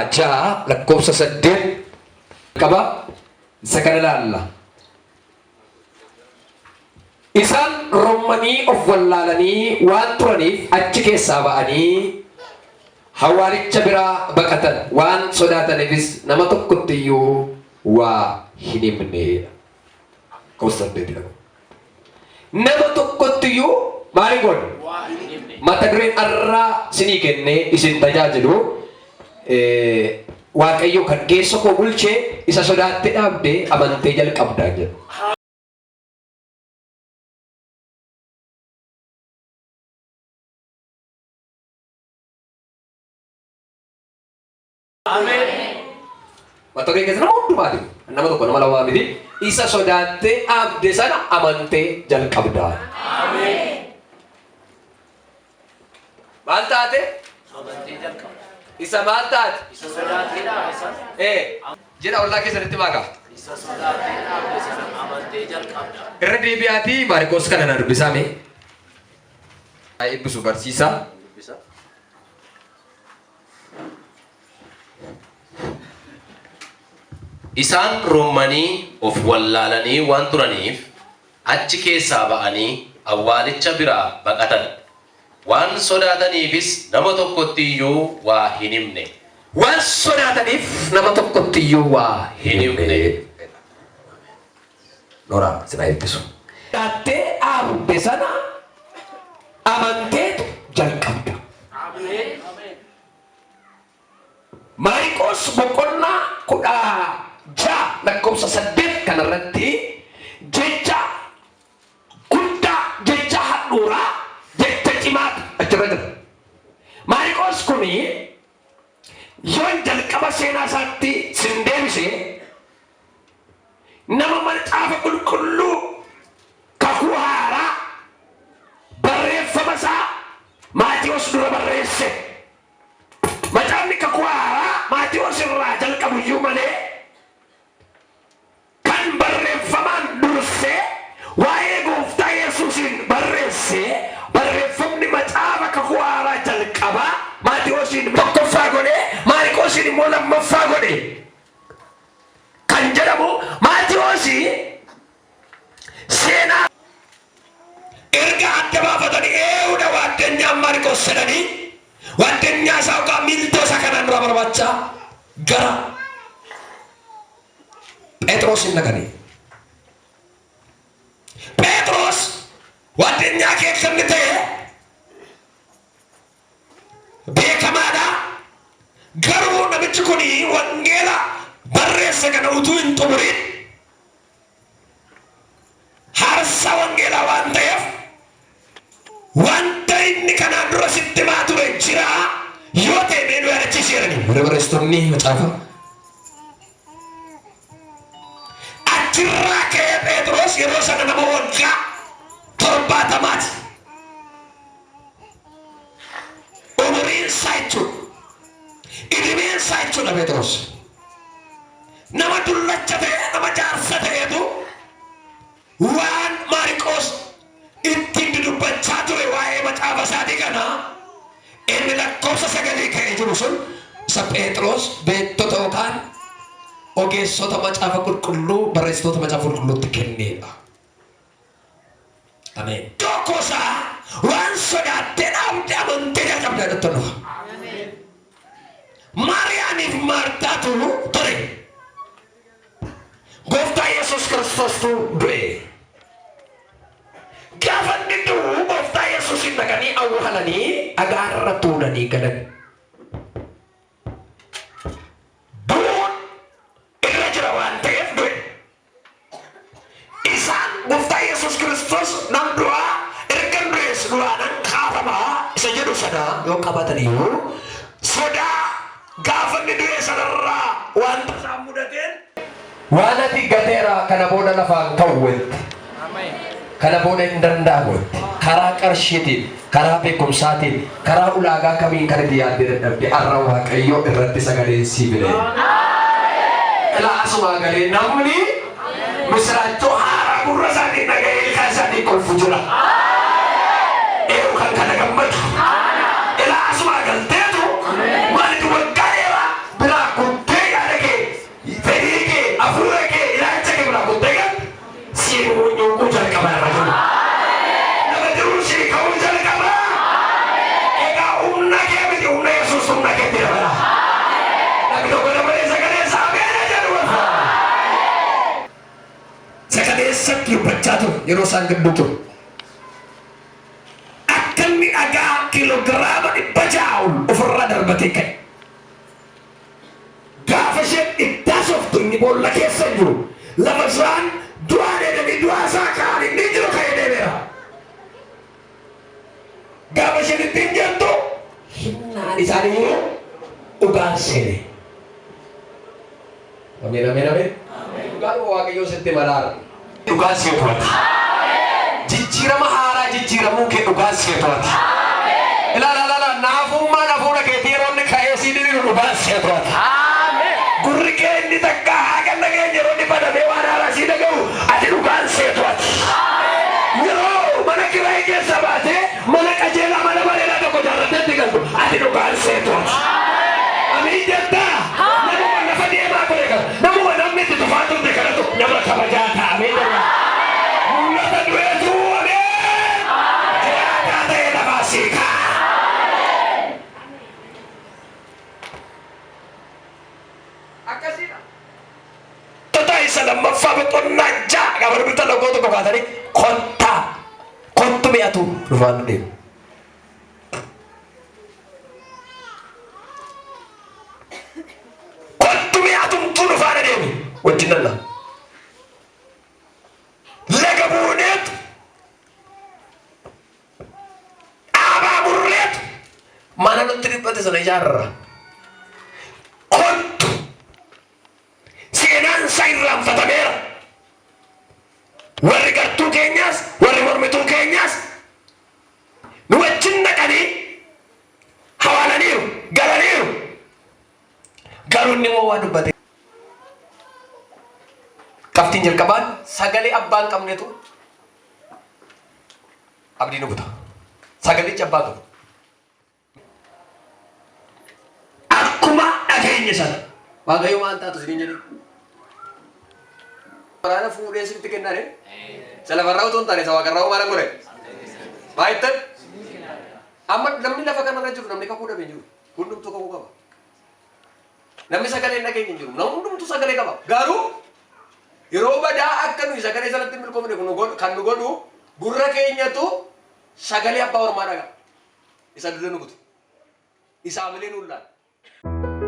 6 lakkoofsa 8 qaba isa kana ilaalla. Isaan rommanii of wallaalanii waan turaniif achi keessaa ba'anii hawwaalicha biraa baqatan, waan sodaataniifis nama tokkotti iyyuu waa hin himne. Lakkoofsa 8 dha. Nama tokkotti iyyuu maal hin goone? Mata dureen har'aa sinii kennee isin tajaajilu Waaqayyo kan keessa koo bulche isa sodaattee dhaabde amantee jalqabdaa jedhu. Mata duree keessa nama hundumaati. Nama tokko nama lamaa miti. Isa sodaattee dhaabde sana amantee jalqabdaa. Maal taate? Amantee jalqabda. Isa maal taate? Isa sodaattee dhaabde sana. Jedha ollaa keessanitti maakaa. Isa sodaattee dhaabde sana amantee jalqabda. Irra deebi'aatii Maarqos kana na dubbisaa mee. Haa eebbisu barsiisaa. Dubbisa. Isaan rommanii of wallaalanii waan turaniif achi keessaa ba'anii awwaalicha biraa baqatan. Waan sodaataniifis nama tokkotti iyyuu waa hin himne. Waan sodaataniif nama tokkotti iyyuu waa hin himne. Noraa sin haa eebbisu. Sodaattee dhaabde sana amanteetu jalqabda. Maariqoos boqonnaa 16 lakkoofsa 8 kanarratti jecha guddaa, jecha handhuuraa, jecha cimaatu achirra jira. Maariqoos kun yoon jalqaba seenaa isaatti sin deebise nama macaafa qulqulluu kakuu haaraa barreeffama isaa Maatiyoos dura barreesse. Macaafni kakuu haaraa Maatiyoos irraa jalqabu iyyuu malee kan barreeffamaan dursee waa'ee gooftaa Yesuusiin barreesse barreeffamni macaafa kakuu haaraa jalqabaa Maatiyoosiin tokkoffaa godhee Maariqoosiin immoo lammaffaa godhe kan jedhamu Maatiyoosii seenaa erga adda baafatanii eewudha waaddanyaan Maariqoos jedhanii waaddanyaa isaa yookaan miiltoo isaa kanaan dura barbaachaa gara Phexros hin dhaqanii. Phexros waaddanyaa keessa inni ta'e beekamaadha. Garuu namichi kun wangeela barreesse kana utuu hin xumurin Haarsaa wangeelaa waan ta'eef wanta inni kanaan dura sitti himaa ture jira yoo ta'e mee nu yaadachiisi jedhanii warri barreessitoonni macaafa. Achirraa ka'ee Phexros yeroo sana nama waggaa 70ti. Umuriin isaa jechuudha. Idimeen isaa jechuudha Phexros. Nama dullacha ta'e, nama jaarsa ta'etu waan Maariqoos ittiin dudubbachaa ture waa'ee macaafa isaatii kana inni lakkoofsa sagalii ka'ee jiru sun isa Phexros beektota yookaan ogeessota macaafa qulqulluu barreessitoota macaafa qulqulluutti kenneedha. Ameen. Tokko isaa waan sodaattee dhaabde amantee jalqabda jedhutti dhufa. Maariyaamiif Maartaatu ture. Gooftaa Yesuus Kiristoostu du'e. Gaafa inni du'u gooftaa Yesuusin dhaqanii awwaalanii dhagaarra tuulanii galan. Du'uun irra jira waan ta'eef du'e. Isaan gooftaa Yesuus Kiristoos nan du'aa ergan du'ees du'aa nan kaafamaa isa jedhu sana yoo qabatan iyyuu sodaa gaafa inni du'e sanarraa wanta isaan mudateen waan ati gateera kana booda lafaan ka'u wette kana booda hin danda'amu wette karaa qarshiitiin karaa beekumsaatiin karaa ulaagaa kamiin kan itti yaaddee dadhabde har'a Waaqayyo irratti sagaleen sii bile. Ilaa asumaa galee namni misiraachoo haaraa gurra isaatiin dhaga'ee ilkaan isaatiin kolfu jira. Eewu kan kana gammadu. Ilaa asumaa galteetu maalitu waggaa dheeraa biraa keessatti dubbachaa ture yeroo isaan gidduu ture. Akka inni dhagaa kiiloogiraama 600 ol ofirraa darbatee ka'e. Gaafa isheen itti haasoftu inni boolla keessa hin jiru. Lafa isaan du'aan edanii du'aa isaa ka'an inni jiru ka'ee deemeera. Gaafa isheen ittiin jettu hinnaan isaanii dhugaan seene. Ameen ameen ameen. Dhugaadhuma Waaqayyoo sitti malaara. Dhugaan seetu ati. Jijjiirama haaraa jijjiiramuu kee dhugaan seetu ati. Ilaala ilaala naafummaan hafuura keetii yeroo inni ka'ee sii diriiru dhugaan seetu ati. Gurri kee inni takka haga dhageenye yeroo inni banamee waan haaraa sii dhaga'u ati dhugaan seetu ati. Yeroo mana kiraayii keessaa baatee mana qajeelaa mana bareedaa tokko ijaarrattee itti galtu ati dhugaan seetu ati. Amiin jettaa? Namuma lafa deemaa ture kana namuma namni itti tufaa turte kanatu nama kabajaa ta'a. Ameen jedhaa. Mul'ata du'eetu ameen. Jiraataa ta'ee lafaa sii ka'a. Akkasiidha. Tota isa lammaffaa boqonnaa 6 gaafa dubbiftan loggoo tokko kaasanii kottaa kottu mi'atu dhufaan deemu. Kottu mi'atumtuu dhufaan deemi wajjin dhalla. Laga buuneet dhaabaa murreet mana nutti dhiphate sana ijaarra. Kottu seenaan isaa irraanfatameera. Warri gartuu keenyaas warri mormituu keenyaas nu wajjin dhaqanii hawaalaniiru galaniiru. Garuu inni immoo waa dubbate. Qabxiin jalqabaan sagalee abbaa hin qabnetu abdii nu kuta. Sagalichi abbaa qabu. Akkuma dhageenye sana. Waaqayyo maal taatu isiniin jedhee? Waraana fuudhee isinitti kennaa ree? Isa lafarraa otoo hin taane isa waaqarraa maalan godhe? Baay'attan? Amma namni lafa kanarra jiru namni kakuu dhabe hin jiru. Hundumtuu kakuu qaba. Namni sagalee hin dhageenye hin jiru. Namni hundumtuu sagalee qaba. Garuu yeroo badaa akka nuyi sagalee sanatti hin milkoofne kan nu godhu gurra keenyatu sagalee abbaa ormaa dhaga'a. Isa dugda nu kutu. Isa hamilee nuun laatu.